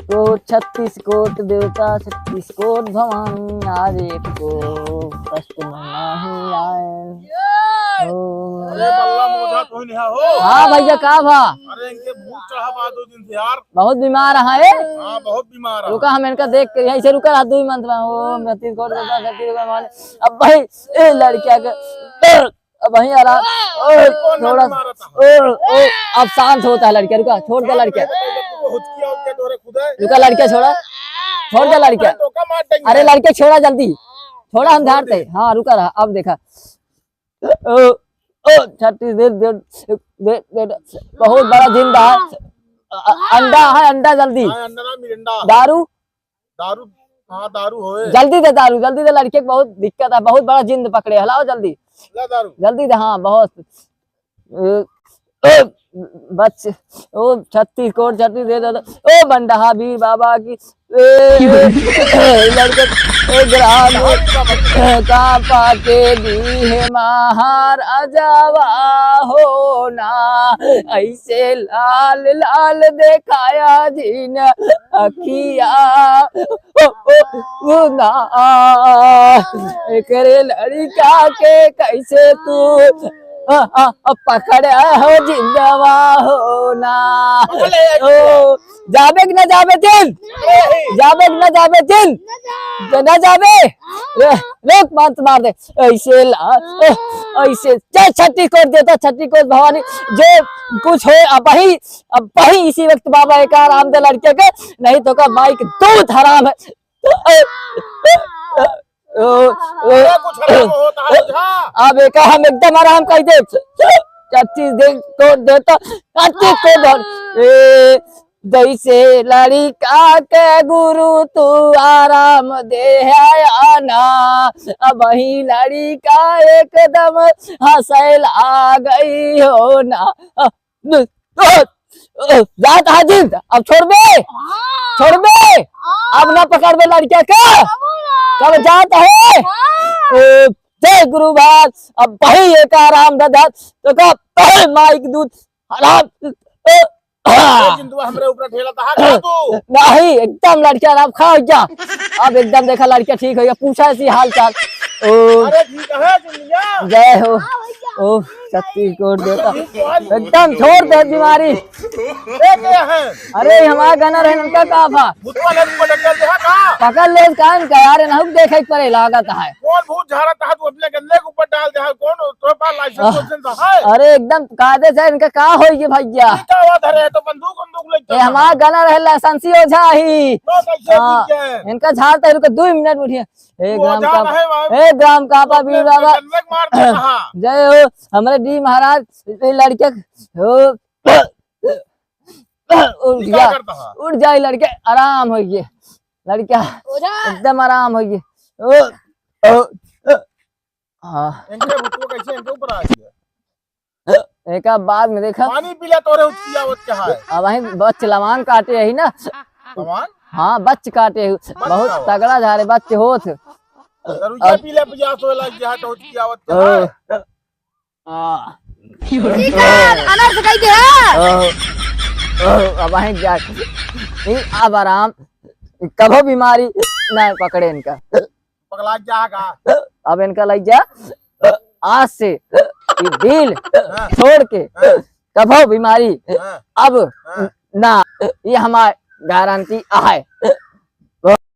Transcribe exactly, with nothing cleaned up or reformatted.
कोट छत्तीस कोट देवता, छत्तीस कोट भवानी, आज एक को कष्ट नहीं आए। ओ। अरे बल्ला मोजा तो ही नहीं हो। हाँ भैया, का भा? अरे इनके भूत चढ़ा बा दो दिन से यार। बहुत बीमार है। हाँ, बहुत बीमार है। रुका, हम इनका देख के यहीं से रुका रहा, दो ही मंत्र में। ओम छत्तीस कोट देवता, छत्तीस कोट भवानी। अब भाई, ए लड़किया के अब वहीं आ रहा। ओ, कौन थोड़ा मारता है? ओ, ओ, अब शांत होता है लड़का, रुका, छोड़ दे लड़का। पहले तो हुचकिया उचकिया तोरे खुदा है। रुका, लड़का छोड़ा, छोड़ दे लड़का। टोका मार देंगे। अरे लड़के छोड़ा जल्दी, छोड़ा, हम छोड़ झाड़ते दे। हैं। हाँ, रुका रहा, अब देखा। ओ, ओ, छत्तीस दे, दे, दे, दे, दे, बहुत बड़ा जिंदा है। अ-, अ-, अंडा है, अंडा जल्दी। हाँ, अंडा ना, मिरिंडा। दारू? दारू, हाँ, दारू होए। जल्दी दे दारू, जल्दी दे, लड़के के बहुत दिक्कत है, बहुत बड़ा जिंद पकड़े, हलाओ जल्दी। ला दारू। जल्दी दे, हाँ, बहुत। ए, ए, बच, ओ, छत्तीस कोट, छत्तीस दे, दे, दे। ओ, बंडहा बीर बाबा की, ए, ए, लड़के, ए, ग्राम का पाके दी है महाराजावा हो ना, ऐसे लाल लाल देखाया जिन अखिया, ओ, ओ, ओ, ना, एकरे लड़का के कैसे तू, आ, आ, आ, पकड़ हो जिंदवा हो ना। ओ, जाबे कि ना जाबे जिन? जाबे कि ना जाबे जिन? जे ना जाबे? रे, लोग मार दे। ऐसे ला, ऐसे, जय छठी कोट देवता, छठी कोट भवानी, जो कुछ होए, अबही, अबही इसी वक्त बाबा एक आराम दे लड़के के, नहीं तो का माई के दूध हराम है। ओ, ओ, ओ, ये कुछ हराम होता है, बुझा? अब एक हम एकदम आराम कर दे। छत्तीस दिन कोट देवता, छत्तीस कोट भवानी। ए, जैसे लड़िका के गुरु तू आराम दे है आना, अबही लड़िका एकदम हँसै लागै हो ना। जात हाजिर, अब छोड़बे? हाँ। छोड़बे? हाँ। अब ना पकड़बे लड़िका का? हाँ। कब जात है? हाँ। ओ, जय गुरु बाबा, अबही एक आराम दे, तो का माई के दूध हराम। ए, जिंदवा हमरे ऊपर ठेला तहा का तू? नहीं, एकदम लड़का अब खा हो गया। अब एकदम देखा लड़का ठीक हो गया, पूछा इसी हाल चाल। ओ, अरे ठीक है, जिंदवा। जय हो। ओ, छत्तीस कोट देवता। एकदम छोड़ दे बीमारी। ए, के है? अरे, हमारा गाना रहे, उनका का था? भूतवा ने पकड़ ले, देखा का? पकड़ ले, कान का यार, इनहू के देखे के पड़े, लागत है। कौन भूत झाड़ा तहा तू अपने गन्ने के ऊपर डाल दे है? कौन तोरे पास लाइसेंस आह, वाइसेंस है? अरे एकदम कायदे से इनका का होई गे भैया? ई का हुआ धरे है तो बंदूक बंदूक लेके ए, हमार गना रहे लाइसेंसी ओझा ही। तो कैसे हाँ, ठीक है? इनका झाड़ तक रुको दो मिनट बैठिए। हे वो ग्राम ओझा का, नहीं भाई। हे ग्राम का तो पा अपने बीर बाबा। गन्ने के मार दे कहाँ? जय हो हमरे डी महाराज, ये लड़के हो। उठ ई का गया, करता है? उठ जाए लड़के, आराम हो गए। लड़का ओझा। एकदम आराम हो गए। ओ, ओ, ओ। हाँ। इनके भूतवा कैसे इनके ऊपर आ गया? एका बाद में देखा। पानी पी ले, तोरे उचकी आवत क्या है? अब वहीं बच लवांग काटे यही ना। लवांग? हाँ, बच काटे यही। बच बहुत का? तगड़ा झारे बच होत। दरुइया अब पी ले, पियास होए लग गया है, तो उचकी आवत क्या ओ, है? ओ। हाँ। ठीक है, अनर्थ कह दे है। ओ, ओ, अब वहीं जा। ई अब आराम, कभो बीमारी ना पकड़े इनका। पगला जाएगा। अब इनका लग जा, आज से ये डील हाँ। छोड़ के हाँ। कभो बीमारी हाँ। अब हाँ। ना, ये हमार गारंटी आहे।